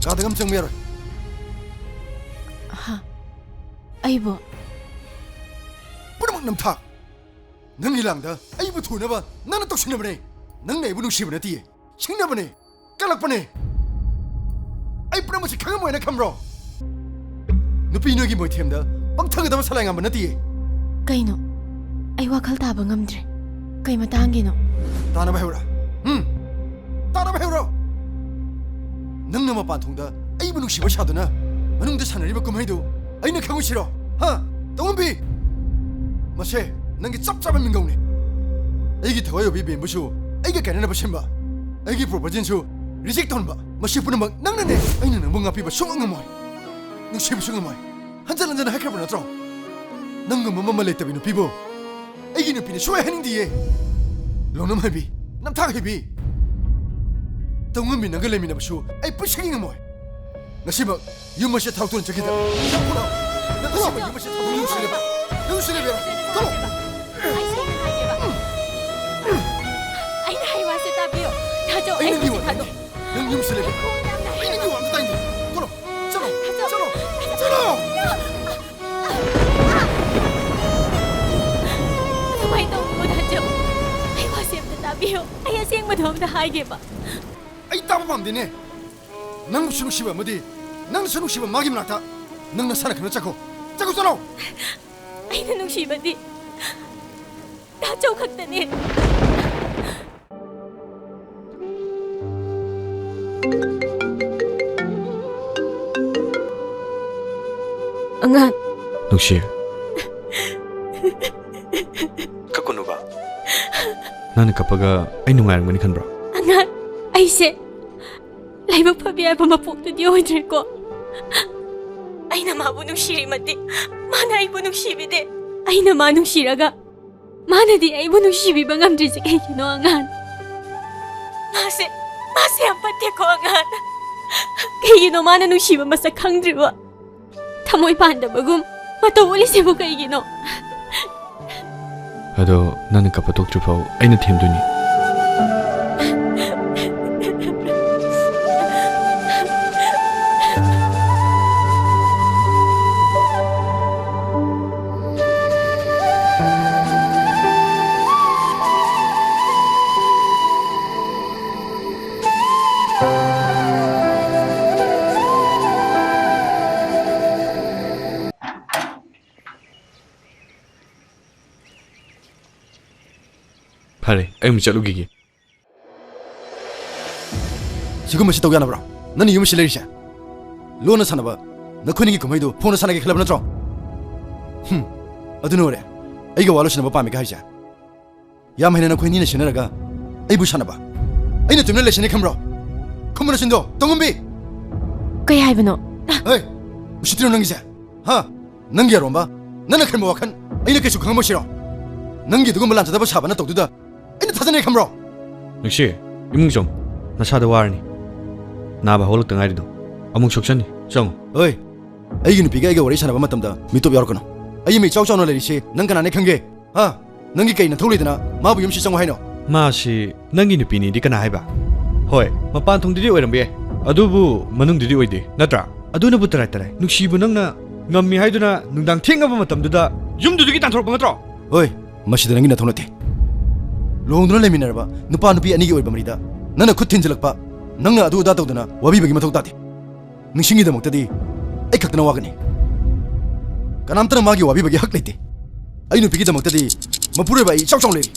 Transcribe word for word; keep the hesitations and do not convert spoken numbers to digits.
ꯀꯥꯗꯒ ꯑꯃ ꯆꯪꯕ ꯌꯥꯔꯣꯏ꯫ ꯍꯥ? ꯑꯩꯕꯨ? ꯄꯨꯝꯅꯃꯛ ꯅꯝꯊꯥꯛ꯫ ꯅꯪꯒꯤ ꯂꯥꯡꯗ ꯑꯩꯕꯨ ꯊꯨꯅꯕ ꯅꯪꯅ ꯇꯧꯁꯤꯟꯅꯕꯅꯦ꯫ ꯅꯪꯅ ꯑꯩꯕꯨ ꯅꯨꯡꯁꯤꯕ ꯅꯠꯇꯤꯌꯦ꯫ ꯁꯤꯡꯅꯕꯅꯦ꯫ ꯀꯜꯂꯛꯄꯅꯦ꯫ ꯑꯩ ꯄꯨꯝꯅꯃꯛꯁꯤ ꯈꯪꯉꯝꯃꯣꯏꯅ ꯈꯟꯕ꯭ꯔꯣ? ꯅꯨꯄꯤ ꯅꯣꯏꯒꯤ ꯃꯣꯏꯊꯦꯝꯗ ꯄꯪꯊꯒꯗꯕ ꯁꯂꯥꯏ ꯉꯥꯝꯕ ꯅꯠꯇꯤꯌꯦ꯫ ꯀꯩꯅꯣ? ꯑꯩ ꯋꯥꯈꯜ ꯇꯥꯕ ꯉꯝꯗ꯭ꯔꯦ꯫ ꯀꯩ ꯃꯇꯥꯡꯒꯤꯅꯣ? ꯇꯥꯅꯕ ꯍꯩꯕ꯭ꯔꯥ? ꯍꯨꯝ? ꯇꯥꯅꯕ ꯍꯩꯕ꯭ꯔꯣ? ꯅꯪꯅ ꯃꯄꯥꯟ ꯊꯣꯡꯗ ꯑꯩꯕꯨ ꯅꯨꯡꯁꯤꯕ ꯁꯥꯗꯨꯅ ꯃꯅꯨꯡꯗ ꯁꯥꯟꯅꯔꯤꯕ ꯀꯨꯝꯍꯩꯗꯨ ꯑꯩꯅ ꯈꯪꯉꯨꯁꯤꯔꯣ? ꯍꯥ? ꯇꯧꯉꯝꯕꯤ! ꯃꯁꯦ ꯅꯪꯒꯤ ꯆꯞ ꯆꯥꯕ ꯃꯤꯡꯒꯧꯅꯤ꯫ ꯑꯩꯒꯤ ꯊꯋꯥꯏ ꯑꯣꯏꯕꯤ ꯕꯦꯝꯕꯨꯁꯨ ꯑꯩꯒ ꯀꯥꯏꯅꯅꯕ ꯁꯤꯟꯕ, ꯑꯩꯒꯤ proposal ꯁꯨ reject ꯇꯧꯍꯟꯕ, ꯃꯁꯤ ꯄꯨꯝꯅꯃꯛ ꯅꯪꯅꯅꯦ꯫ ꯑꯩꯅ ꯅꯪꯕꯨ ꯉꯥꯛꯄꯤꯕ ꯁꯨꯡꯉꯝ ꯉꯝꯃꯣꯏ, ꯅꯨꯡꯁꯤꯕꯁꯨ ꯉꯝꯃꯣꯏ꯫ ꯍꯟꯖꯟ ꯍꯟꯖꯟ ꯍꯥꯏꯈ꯭ꯔꯕ ꯅꯠꯇ꯭ꯔꯣ? ꯅꯪꯒꯨꯝꯕ ꯃꯃꯜ ꯂꯩꯇꯕꯤ ꯅꯨꯄꯤꯕꯨ ꯑꯩꯒꯤ ꯅꯨꯄꯤꯅ ꯁꯨꯡꯍꯥꯏ ꯍꯥꯏꯅꯤꯡꯗꯤꯌꯦ꯫ ꯂꯧꯅꯝ ꯍꯩꯕꯤ, ꯅꯝꯊꯥꯛ ꯍꯩꯕꯤ, ꯇꯧꯉꯝꯕꯤ ꯅꯪꯒ ꯂꯩꯃꯤꯟꯅꯕꯁꯨ ꯑꯩ ꯄꯨꯟꯁꯤꯒꯤ ꯉꯝꯃꯣꯏ꯫ ꯉꯁꯤꯃꯛ ꯌꯨꯝ ꯑꯁꯤ ꯊꯥꯗꯣꯛꯇꯨꯅ ꯆꯠꯈꯤꯗ꯫ ꯅꯪ ꯊꯣꯛꯂꯛꯑꯣ꯫ ꯅꯪ ꯊꯣꯛꯂꯛꯑꯣ꯫ ꯌꯨꯝ ꯑꯁꯤ ꯊꯥꯗꯣꯛ-, ꯌꯨꯝ ꯑꯁꯤ ꯂꯩꯕ-, ꯌꯨꯝ ꯑꯁꯤ ꯂꯩꯕ-, ꯊꯣꯛꯂꯛꯑꯣ꯫ ꯑꯩ ꯁꯦꯡꯅ ꯍꯥꯏꯒꯦꯕ꯫ ꯑꯩꯅ ꯍꯥꯏ ꯋꯥꯁꯦ ꯇꯥꯕꯤꯌꯣ꯫ ꯇꯥꯖꯧ, ꯑꯩ ꯑꯩ ꯅꯪꯒꯤ ꯍꯧꯖꯤꯛ ꯋꯥ ꯍꯥꯏꯒꯦ꯫ ꯅꯪ ꯌꯨꯝ ꯑꯁꯤ ꯂꯩꯕ-, ꯑꯩ ꯅꯪꯒꯤ ꯋꯥ ꯑꯝꯇ ꯇꯥꯅꯤꯡꯗꯦ꯫ ꯊꯣꯛꯂꯛꯑꯣ꯫ ꯆꯠꯂꯣ꯫ ꯆꯠꯂꯣ꯫ ꯆꯠꯂꯣ꯫ ꯑꯗꯨꯃꯥꯏꯅ ꯇꯧꯅꯨ, ꯇꯥꯖꯧ꯫ ꯑꯩ ꯋꯥꯁꯦ ꯑꯝꯇ ꯇꯥꯕꯤꯌꯣ꯫ ꯑꯩ ꯑꯁꯦꯡꯕꯗꯣ ꯑꯝꯇ ꯍꯥꯏꯒꯦꯕ꯫ ꯑꯩ ꯇꯥꯕ ꯄꯥꯝꯗꯦꯅꯦ꯫ ꯅꯪꯕꯨꯁꯨ ꯅꯨꯡꯁꯤꯕ ꯑꯃꯗꯤ ꯅꯪꯅꯁꯨ ꯅꯨꯡꯁꯤꯕ ꯃꯥꯒꯤ ꯃꯅꯥꯛꯇ ꯅꯪ ꯅꯁꯥꯅ ꯈꯪꯅ ꯆꯠꯈꯣ꯫ ꯆꯠꯈꯣ, ꯆꯠꯂꯣ꯫ ꯑꯩꯅ ꯅꯨꯡꯁꯤꯕꯗꯤ ꯇꯥꯆꯧ ꯈꯛꯇꯅꯦ꯫ ꯑꯉꯥꯟ꯫ ꯅꯨꯡꯁꯤ꯫ ꯀꯞꯀꯅꯨꯕ꯫ ꯅꯪꯅ ꯀꯞꯄꯒ ꯑꯩ ꯅꯨꯡꯉꯥꯏꯔꯝꯒꯅꯤ ꯈꯟꯕ꯭ꯔꯣ? ꯑꯉꯥꯟ, ꯑꯩꯁꯦ ꯂꯥꯏꯕꯛ ꯐꯕꯤ ꯍꯥꯏꯕ ꯃꯄꯣꯛꯇꯨꯗꯤ ꯑꯣꯏꯗ꯭ꯔꯦꯀꯣ꯫ ꯑꯩꯅ ꯃꯥꯕꯨ ꯅꯨꯡꯁꯤꯔꯤ ꯃꯇꯤꯛ ꯃꯥꯅ ꯑꯩꯕꯨ ꯅꯨꯡꯁꯤꯕꯤꯗꯦ꯫ ꯑꯩꯅ ꯃꯥ ꯅꯨꯡꯁꯤꯔꯒ ꯃꯥꯅꯗꯤ ꯑꯩꯕꯨ ꯅꯨꯡꯁꯤꯕꯤꯕ ꯉꯝꯗ꯭ꯔꯤꯁꯦ ꯀꯩꯒꯤꯅꯣ, ꯑꯉꯥꯟ? ꯃꯥꯁꯦ, ꯃꯥꯁꯦ ꯌꯥꯝ ꯐꯠꯇꯦꯀꯣ, ꯑꯉꯥꯟ꯫ ꯀꯩꯒꯤꯅꯣ ꯃꯥꯅ ꯅꯨꯡꯁꯤꯕ ꯃꯁꯛ ꯈꯪꯗ꯭ꯔꯤꯕ? ꯊꯃꯣꯏ ꯄꯥꯟꯗꯕꯒꯨꯝ ꯃꯇꯧ ꯎꯠꯂꯤꯁꯤꯕꯨ ꯀꯩꯒꯤꯅꯣ? ꯑꯗꯣ ꯅꯪꯅ ꯀꯞꯄ ꯇꯣꯛꯇ꯭ꯔꯤꯐꯥꯎ ꯑꯩꯅ ꯊꯦꯝꯗꯣꯏꯅꯤ꯫ ꯐꯔꯦ, ꯑꯩ ꯑꯃꯨꯛ ꯆꯠꯂꯨꯈꯤꯒꯦ꯫ ꯁꯤꯒꯨꯝꯕꯁꯤ ꯇꯧ ꯌꯥꯅꯕ꯭ꯔꯣ? ꯅꯪꯅ ꯌꯨꯝ ꯑꯁꯤ ꯂꯩꯔꯤꯁꯦ ꯂꯣꯟꯅ ꯁꯥꯟꯅꯕ, ꯅꯈꯣꯏꯅꯤꯒꯤ ꯀꯨꯝꯍꯩꯗꯨ ꯐꯣꯟꯅ ꯁꯥꯟꯅꯒꯦ ꯈꯜꯂꯕ ꯅꯠꯇ꯭ꯔꯣ? ꯍꯨꯝ, ꯑꯗꯨꯅ ꯑꯣꯏꯔꯦ ꯑꯩꯒ ꯋꯥ ꯂꯣꯏꯁꯤꯟꯅꯕ ꯄꯥꯝꯃꯤꯒ ꯍꯥꯏꯁꯦ꯫ ꯌꯥꯝ ꯍꯩꯅ ꯅꯈꯣꯏ ꯑꯅꯤꯅ ꯁꯤꯟꯅꯔꯒ ꯑꯩꯕꯨ ꯁꯥꯟꯅꯕ꯫ ꯑꯩꯅ ꯇꯨꯃꯤꯟꯅ ꯂꯩꯁꯤꯅꯦ ꯈꯟꯕ꯭ꯔꯣ? ꯈꯨꯝꯃꯨ ꯅꯆꯤꯟꯗꯣ, ꯇꯣꯡꯉꯝꯕꯤ! ꯀꯩ ꯍꯥꯏꯕꯅꯣ? ꯍꯦ, ꯎꯁꯤꯠꯇ꯭ꯔꯤꯔꯣ ꯅꯪꯒꯤꯁꯦ? ꯍꯥ? ꯅꯪꯒꯤ ꯑꯔꯣꯝꯕ, ꯅꯪꯅ ꯈꯟꯕ ꯋꯥꯈꯜ ꯑꯩꯅ ꯀꯩꯁꯨ ꯈꯪꯉꯝꯃꯣꯏꯁꯤꯔꯣ? ꯅꯪꯒꯤ ꯑꯗꯨꯒꯨꯝꯕ ꯂꯥꯟꯖꯗꯕ ꯁꯥꯕ ꯅꯇꯧꯗꯨꯗ ꯑꯩꯅ ꯊꯥꯖꯅꯤ ꯈꯟꯕ꯭ꯔꯣ? ꯅꯨꯡꯁꯤ, ꯏꯃꯨꯡ ꯆꯪ꯫ ꯅꯁꯥꯗꯣ ꯋꯥꯔꯅꯤ꯫ ꯅꯥꯕ ꯍꯧꯒꯠꯂꯛꯇ ꯉꯥꯏꯔꯤꯗꯣ꯫ ꯑꯃꯨꯛ ꯁꯣꯛꯆꯅꯤ꯫ ꯆꯪꯉꯣ꯫ ꯍꯣꯏ, ꯑꯩꯒꯤ ꯅꯨꯄꯤꯒ ꯑꯩꯒ ꯋꯥꯔꯤ ꯁꯥꯟꯅꯕ ꯃꯇꯝꯗ ꯃꯤꯇꯣꯞ ꯌꯥꯎꯔꯛꯀꯅꯨ꯫ ꯑꯩ ꯃꯤ ꯏꯆꯥꯎ ꯆꯥꯎꯅ ꯂꯩꯔꯤꯁꯤ ꯅꯪ ꯀꯅꯥꯅꯦ ꯈꯪꯒꯦ? ꯍꯥ? ꯅꯪꯒꯤ ꯀꯩ ꯅꯊꯧ ꯂꯩꯗꯅ ꯃꯥꯕꯨ ꯌꯨꯝꯁꯤ ꯆꯪꯉꯣ ꯍꯥꯏꯅꯣ? ꯃꯥꯁꯤ ꯅꯪꯒꯤ ꯅꯨꯄꯤꯅꯤꯗꯤ ꯀꯅꯥ ꯍꯥꯏꯕ? ꯍꯣꯏ, ꯃꯄꯥꯟ ꯊꯣꯡꯗꯗꯤ ꯑꯣꯏꯔꯝꯕ ꯌꯥꯏ, ꯑꯗꯨꯕꯨ ꯃꯅꯨꯡꯗꯗꯤ ꯑꯣꯏꯗꯦ, ꯅꯠꯇ꯭ꯔꯥ? ꯑꯗꯨꯅꯕꯨ ꯇꯔꯥꯏ ꯇꯔꯥꯏ꯫ ꯅꯨꯡꯁꯤꯕꯨ ꯅꯪꯅ ꯉꯝꯃꯤ ꯍꯥꯏꯗꯨꯅ ꯅꯨꯡꯗꯥꯡ ꯊꯦꯡꯉꯕ ꯃꯇꯝꯗꯨꯗ ꯌꯨꯝꯗꯨꯗꯒꯤ ꯇꯥꯟꯊꯣꯔꯛꯄ ꯅꯠꯇ꯭ꯔꯣ? ꯍꯣꯏ, ꯃꯁꯤꯗ ꯅꯪꯒꯤ ꯅꯊꯧ ꯅꯠꯇꯦ꯫ ꯂꯨꯍꯣꯡꯗꯨꯅ ꯂꯩꯃꯤꯟꯅꯔꯕ ꯅꯨꯄꯥ ꯅꯨꯄꯤ ꯑꯅꯤꯒꯤ ꯑꯣꯏꯕ ꯃꯔꯤꯗ ꯅꯪꯅ ꯈꯨꯠ ꯊꯤꯟꯖꯤꯜꯂꯛꯄ, ꯅꯪꯅ ꯑꯗꯨ ꯑꯗꯥ ꯇꯧꯗꯅ ꯋꯥꯕꯤꯕꯒꯤ ꯃꯊꯧ ꯇꯥꯗꯦ꯫ ꯅꯤꯡꯁꯤꯡꯒꯤꯗꯃꯛꯇꯗꯤ ꯑꯩ ꯈꯛꯇꯅ ꯋꯥꯒꯅꯤ꯫ ꯀꯅꯥꯝꯇꯅ ꯃꯥꯒꯤ ꯋꯥꯕꯤꯕꯒꯤ ꯍꯛ ꯂꯩꯇꯦ꯫ ꯑꯩ ꯅꯨꯄꯤꯒꯤꯗꯃꯛꯇꯗꯤ ꯃꯄꯨꯔꯣꯏꯕ ꯑꯩ ꯏꯆꯥꯎ ꯆꯥꯎꯅ ꯂꯩꯔꯤ꯫